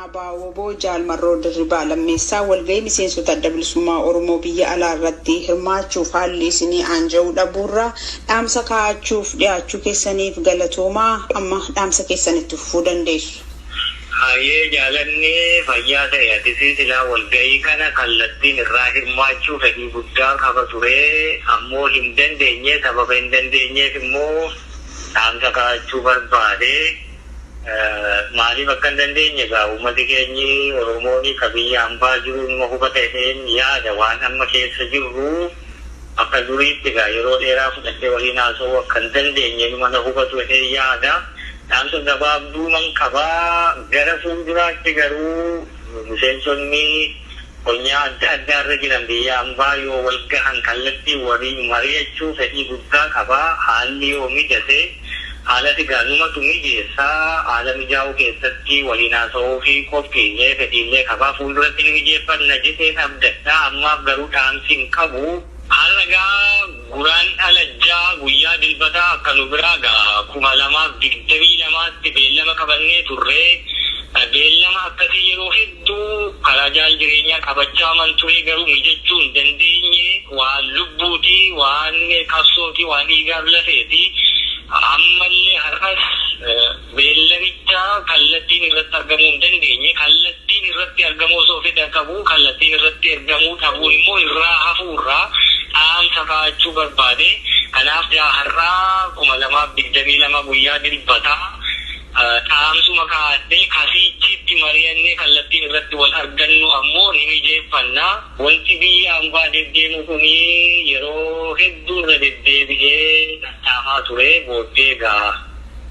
ABO-WBO Jaal Marroo Dirribaa Lammeessaa walgahii miseensota Adda Bilisummaa Oromoo biyya alaa irratti hirmaachuuf haalli isinii aanja'uu dhabuurraa dhaamsa kaa'achuuf dhiyaachuu keessaniif galatoomaa. Amma dhaamsa keessan itti fufuu dandeessu. Hayyee jaalanne, fayyaa ta'e atisii. Silaa walgahii kana kallattiin irraa hirmaachuu fedhii guddaa qaba ture, ammoo hin dandeenye. Sababa hin dandeenyeef immoo dhaamsa kaa'achuu barbaade. Maaliif akka hin dandeenye egaa uummati keenyi Oromoon ka biyya hambaa jiru numa hubata jedheen yaada. Waan amma keessa jirru akka duriitti egaa yeroo dheeraa fudhadhee waliin haasa'uu akka hin dandeenye numa na hubatu jedheen yaada. Dhaamsa gabaabduu man qabaa. Gara fuulduraatti garuu miseensonni konyaa adda addaa irra jiran biyya hambaa yoo wal gahan kallattii waliin mari'achuu fedhii guddaa qabaa. Haalli yoo mijate, haala egaa numatu mijeessaa, haala mijaa'uu keessatti waliin haasa'uu fi qophiillee fedhiillee qabaa. Fuulduratti ni mijeeffanna jedheen abdadha. Ammaaf garuu dhaamsi hin qabu. Har'a gaa Guraandhala 6, guyyaa Dilbataa, akka nu biraa gaa 2022tti beellama qabannee turre. Beellama akkasii yeroo hedduu karaa jaal Jireenyaa qabachaa man ture, garuu mijachuu hin dandeenye. Waan lubbuuti, waan qabsooti, waan dhiigaaf lafeeti. Ammallee har'as beellamicha kallattiin irratti argamuu hin dandeenye. Kallattiin irratti argamuu osoo fedha qabu, kallattiin irratti argamuu dhabuun immoo irraa hafuurraa dhaamsa kaa'achuu barbaade. Kanaaf har'aa 2022 guyyaa Dilbataa dhaamsuma kaa'adhee, kasiichiitti mari'annee kallattiin irratti wal argannu ammoo ni mijeeffanna. Wanti biyya hambaa deddeemu kun yeroo hedduu irra deddeebi'ee dhaamaa ture. Booddee egaa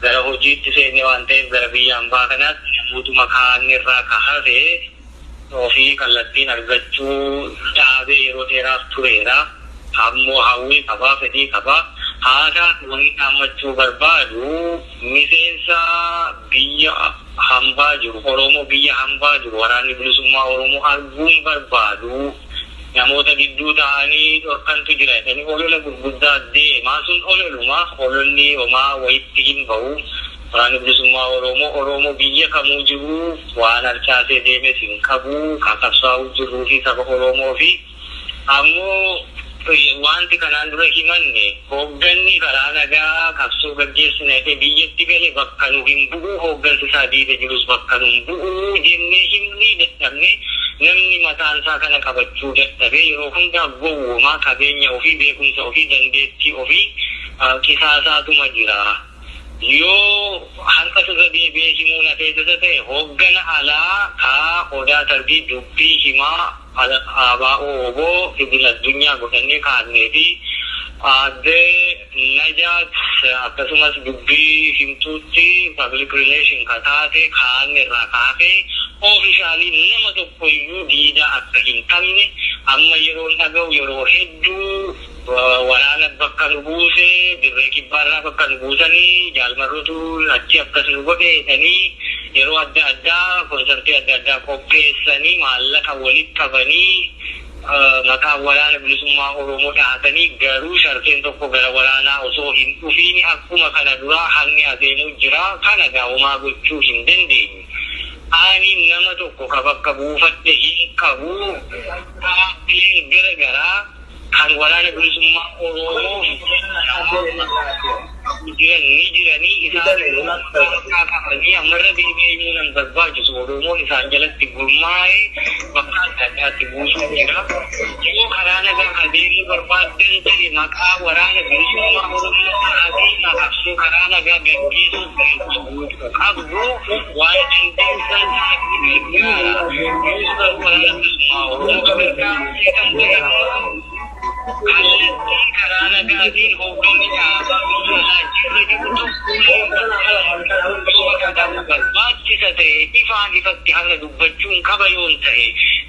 gara hojiitti seenne waan ta'eef gara biyya hambaa kanaatti namootuma kaan irraa ka hafe ofii kallattiin argachuu dhaabee yeroo dheeraaf tureera. Ammoo hawwii qabaa, fedhii qabaa. Haa taatu, wanni dhaammachuu barbaadu miseensa biyya hambaa jiru, Oromoo biyya hambaa jiru, Waraanni Bilisummaa Oromoo arguun barbaadu. Namoota gidduu ta'anii dhorkantu jira jedhanii olola gurguddaa deemaa, sun ololuma. Ololli homaa wayitti hin bahu. Waraanni Bilisummaa Oromoo Oromoo biyya kamuu jiru waan harcaasee deemes hin qabu, kan qabsaa'uu jirruu fi saba Oromoo fi ammoo wanti kanaan dura himanne, hoogganni karaa nagaa qabsoo gaggeessina jedhee biyyatti gale bakka nu hin bu'u, hooggansi isaa diida jirus bakka nu hin bu'u jennee himnee dadhabne. Namni mataan isaa kana qabachuu dadhabee yeroo hundaa gowwomaa, qabeenya ofii, beekumsa ofii, dandeettii ofii qisaasaatuma jira. Yoo harka irra deebi'ee himuu na feesisa ta'e, hooggana alaa kaa Odaa Tarbii dubbii himaa ABO WBO idil addunyaa godhannee kaa'annee fi aadde Najaat akkasumas dubbii himtuutti public relation ka taate kaa'anne irraa kaafee officially nama tokkoyyuu diidaa akka hin qabne. Amma yeroon dhaga'u yeroo hedduu waraana bakka nu buuse, dirree kibbaarraa bakka nu buusanii, Jaalmarrootu achi akkas nu godhe jedhanii yeroo adda addaa konsartii adda addaa qopheessanii, maallaqa walitti qabanii, maqaa Waraana Bilisummaa Oromoo dhahatanii, garuu sharkeen tokko gara waraanaa osoo hin dhufiin akkuma kana duraa hanni adeemuu jira. Kana gaa'umaa gochuu hin dandeenye. Ani nama tokko ka bakka buufadhe hin qabu. Dhaabbileen gara garaa kan Waraana Bilisummaa Oromoof jiran ni jiranii, isaan immoo harkaa qabanii ammarra deebi'ee himuu nan barbaachisu. Oromoon isaan jalatti gurmaa'ee bakka adda addaatti buusuu jira. Yoo karaa nagaa adeemuu barbaaddan ta'e, maqaa Waraana Bilisummaa Oromoo ta'atii qabsoo karaa nagaa gaggeessuuf qabdu waan dandeessan ta'anii gargaara. Yoo garuu Waraana Bilisummaa Oromoo gargaaruu feetan ta'e immoo, kallattii karaa nagaatiin hoogganni dhaabaa biyya alaa jirra jiru tokko barbaachisa ta'e, ifaan ifatti har'a dubbachuun qaba yoon ta'e,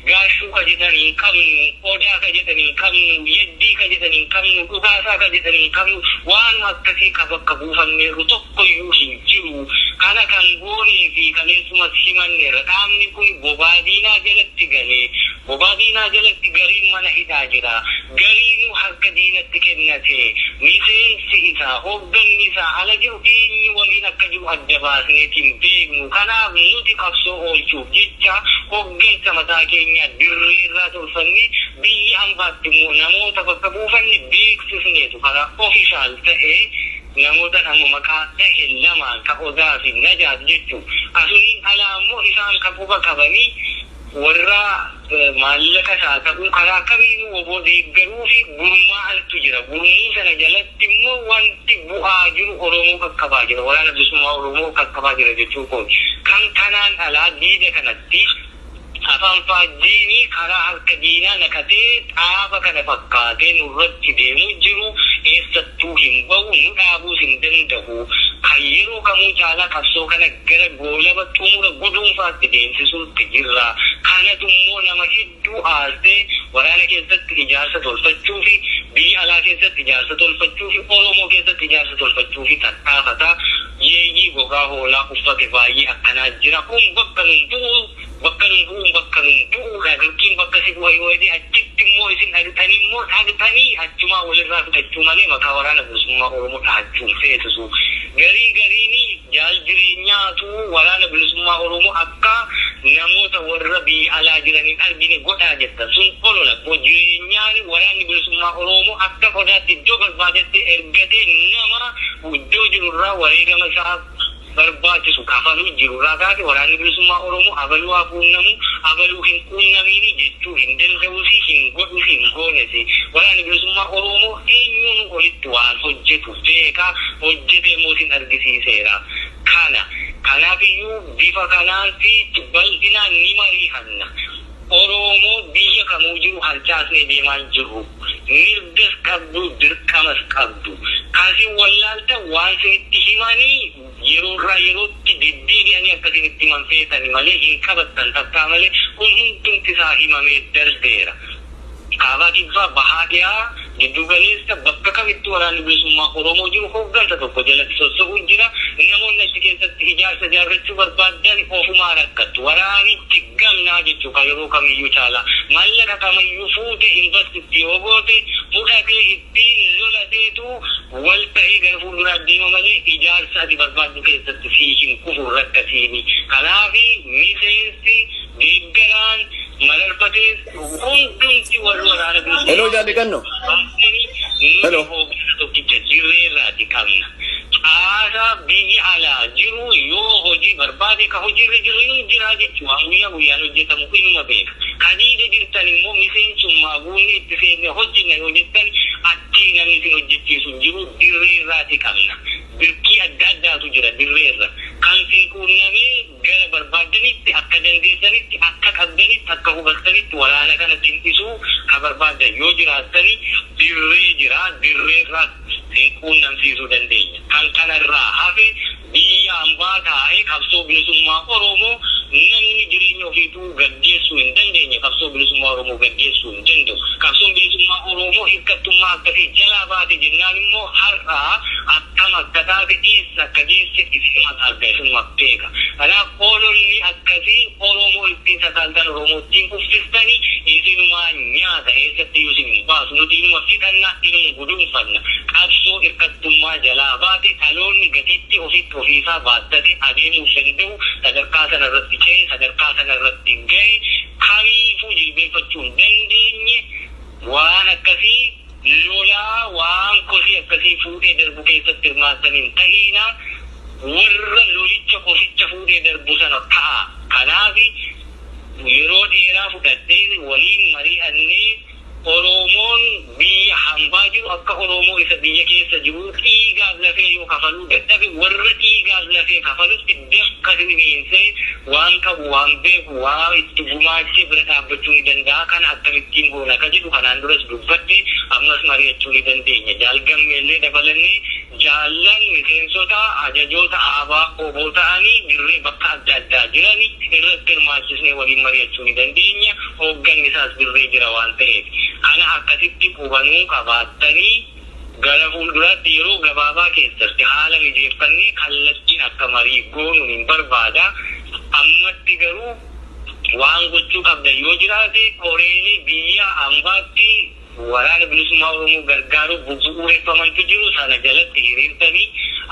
gaashuu ka jedhan hin qabnu, Odaa ka jedhan hin qabnu, yeddii ka jedhan hin qabnu, dhugaasaa ka jedhan hin qabnu, waan akkasii ka bakka buufanneerru tokkoyyuu hin jiru. Kana kan goonee fi kaleessumas himanneerra. Dhaabni kun bobaa diinaa jalatti galee, bobaa diinaa jalatti gariin mana hidhaa jira. Gariinuu harka diinatti kennate. Miseensi isaa, hoogganni isaa ala jiru eenyu waliin akka jiru adda baasneetiin beeknu. Kanaaf nuti qabsoo oolchuuf jecha hooggansa mataa keenya dirree irraa tolfanne, biyya hambaatti immoo namoota bakka buufanne beeksisneetu karaa official ta'ee namoota nama maqaa ta'e lamaan ka Odaa fi Najaat jechuun. Asuniin alaa immoo isaan ka quba qabanii warra maallaqa isaa ta'uu karaa kamiinuu oboo deeggaruu fi gurmaa'antu jira. Gurmuu sana jalatti immoo wanti bu'aa jiru Oromoo qaqqabaa jira. Waraana Bilisummaa Oromoo qaqqabaa jira jechuu kooti. Kan kanaan alaa diida kanatti afaan faajjiinii karaa harka diinaa naqatee dhaaba kana fakkaatee nurratti deemuu jiru eessattuu hin bahu, nu dhaabuus hin danda'u. Kan yeroo kamuu caalaa qabsoo kana gara goolaba xumura guduunfaatti deemsisuutti jirra. Kanatu immoo nama hedduu aarsee waraana keessatti ijaarsa tolfachuu fi biyya alaa keessatti ijaarsa tolfachuu fi Oromoo keessatti ijaarsa tolfachuu fi tattaafata. Yeeyyii gogaa hoolaa uffate baay'ee akkanaa jira. Kun bakka nun bu'u, bakka nun bu'u, bakka nun bu'uudha. Dirqiin bakka si bu'a yoo jedhe achitti immoo isin dhaqxanii immoo dhaqxanii achumaa walirraa fudhachuu malee maqaa Waraana Bilisummaa Oromoo dhahachuun feesisu. Garii gariini jaal jireenyaatu Waraana Bilisummaa Oromoo akka namoota warra biyya alaa jiraniin argine godhaa jetta. Sun olola. Jireenyaan Waraanni Bilisummaa Oromoo akka qodaatti iddoo barbaadetti ergatee nama iddoo jirurraa wareegama isaa barbaachisu kafaluu jirurraa kaase Waraanni Bilisummaa Oromoo abaluu haa quunnamu, abaluu hin quunnamiini jechuu hin danda'usi, hin godhusi, hin goonesi. Waraanni Bilisummaa Oromoo eenyuun olitti waan hojjetu beeka, hojjetee immoo isin argisiiseera. Kana kanaafiyyuu bifa kanaan fi bal'inaan ni mariihanna. Oromoo biyya kamuu jiru harcaasnee deemaa jiru. Mirgas qabdu, dirqamas qabdu. Kasin wallaalta waan isinitti himanii yeroorraa yerootti deddeebi'anii akka isinitti himan feetani malee hin qabattan takkaa malee kun hundumti isaa himamee darbeera. Kaabaa, kibbaa, bahaa, dhiyaa, giddu galeessa, bakka kamittuu Waraanni Bilisummaa Oromoo jiru hooggansa tokko jalatti sossoo'uu jira. Namoonni achi keessatti ijaarsa ijaarrachuu barbaadan ofumaa rakkattu. Waraanichi gamnaa jechuu kan yeroo kamiyyuu caalaa. Maallaqa kamiyyuu fuute invest itti yoo goote fudhatee ittiin lolateetu wal ta'ee gara fuulduraa deema malee ijaarsa ati barbaaddu keessatti sii hin kufu rakkasiini. Kanaafi miseensi deeggaraan mararfatees hundumti warri Waraana Bilisummaa Hello, Jaalli Ganno. Hello. Hooggansa tokkicha dirreerraati qabna. Caasaa biyya alaa jiru yoo hojii barbaade ka hojiirra jiru hin jira jechuudha. Waan guyyaa guyyaan hojjetamu inuma beeka. Kadiida jirtan immoo miseensummaa guunni itti seenne hojjenna yoo jettan achii namni isin hojjechiisu hin jiru, dirreerraati qabna. Birkii adda addaatu jira dirreerra. Kan sin quunnamee gara barbaaddanitti, akka dandeessanitti, akka qabdanitti, akka hubattanitti waraana kana dinqisuu ka barbaaddan yoo jiraattani dirree jira, dirreerraa sin quunnamsiisuu dandeenya. Kan kanarraa hafe biyya hambaa taa'ee qabsoo bilisummaa Oromoo namni jireenya ofiituu gaggeessuu hin dandeenye qabsoo bilisummaa Oromoo gaggeessuu hin danda'u. Qabsoon bilisummaa Oromoo hirkattummaa akkasii jalaa baate jennaan immoo har'aa akkam akka taate, eessa akka geesse isinuma arga, isinuma beeka. Kanaaf ololli akkasii Oromoo ittiin sakaaltan, Oromoo ittiin kuffistanii isinumaa nyaata, eessatti iyyuu isin hin baasu. Nuti inuma fixanna, inuma guduunfanna. Qabsoo hirkattummaa jalaa baate, dhaloonni gatiitti ofitti ofiisaa baattate adeemuu danda'u sadarkaa sana irratti ce'e, sadarkaa sana irratti ga'e kamiifuu jilbeenfachuu hin dandeenye waan akkasii lolaa waan kosii akkasii fuudhee darbu keessatti hirmaattan hin ta'iina, warra lolicha kosicha fuudhee darbu sana ta'a. Kanaaf yeroo dheeraa fudhattee waliin mari'annee Oromoon biyya hambaa jiru akka Oromoo isa biyya keessa jiru dhiigaaf lafee yoo kafaluu dadhabe warra dhiigaaf lafee kafalutti dafqa sirriinsee waan qabu, waan beeku, waa itti gumaachee bira dhaabbachuu ni danda'a. Kana akkamittiin goona akka jedhu kanaan duras dubbadhe, ammas mari'achuu ni dandeenya. Jaalgammeellee dabalannee jaallan miseensota ajajoota aabaa oboo ta'anii dirree bakka adda addaa jirani irratti hirmaachisnee waliin mari'achuu ni dandeenya. Hoogganni isaas dirree jira waan ta'eef. Kana akkasitti hubanuu qabaattanii gara fuulduraatti yeroo gabaabaa keessatti haala mijeeffannee kallattiin akka marii goonu hin barbaada. Ammatti garuu waan gochuu qabdan yoo jiraate koreelee biyya hambaatti Waraana Bilisummaa Oromoo gargaaruuf bu'uureffamantu jiru, sana jalatti hiriirtanii,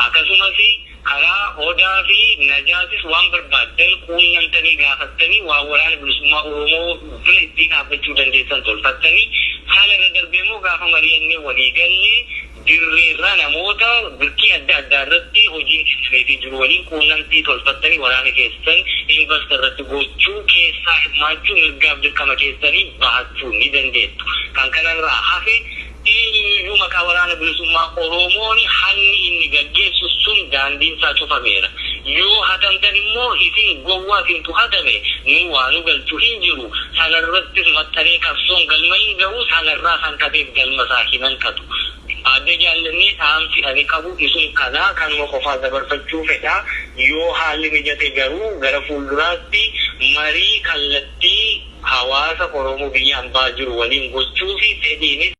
akkasumas karaa Odaa fi Najaatis waan barbaaddan quunnamtanii gaafattanii, waan Waraana Bilisummaa Oromoo bira ittiin dhaabbachuu dandeessan tolfattanii, sana irra darbee immoo gaafa mari'annee walii gallee dirreerraa namoota birkii adda addaa irratti hojiin kennameefii jiru waliin quunnamtii tolfattanii, waraana keessan invest irratti gochuu, keessaa hirmaachuu, mirgaaf dirqama keessanii bahachuu ni dandeettu. Kan kanarraa hafe, eenyuyyuu maqaa Waraana Bilisummaa Oromoon hanni inni gaggeessu sun daandiin isaa cufameera. Yoo hatamtan immoo isin gowwaa, isintu hatame, nu waa nu galchu hin jiru. Sanarrattis maxxanee qabsoon galma hin gahu, sanarraa sanqateef galma isaa hin hanqatu. Adda Jaallannee, dhaamsi ani qabu isun kanaa, kanuma qofaa dabarfachuu fedha. Yoo haalli mijate garuu gara fuulduraatti marii kallattii hawaasa Oromoo biyya ambaa jiru waliin gochuu fi fedhiinis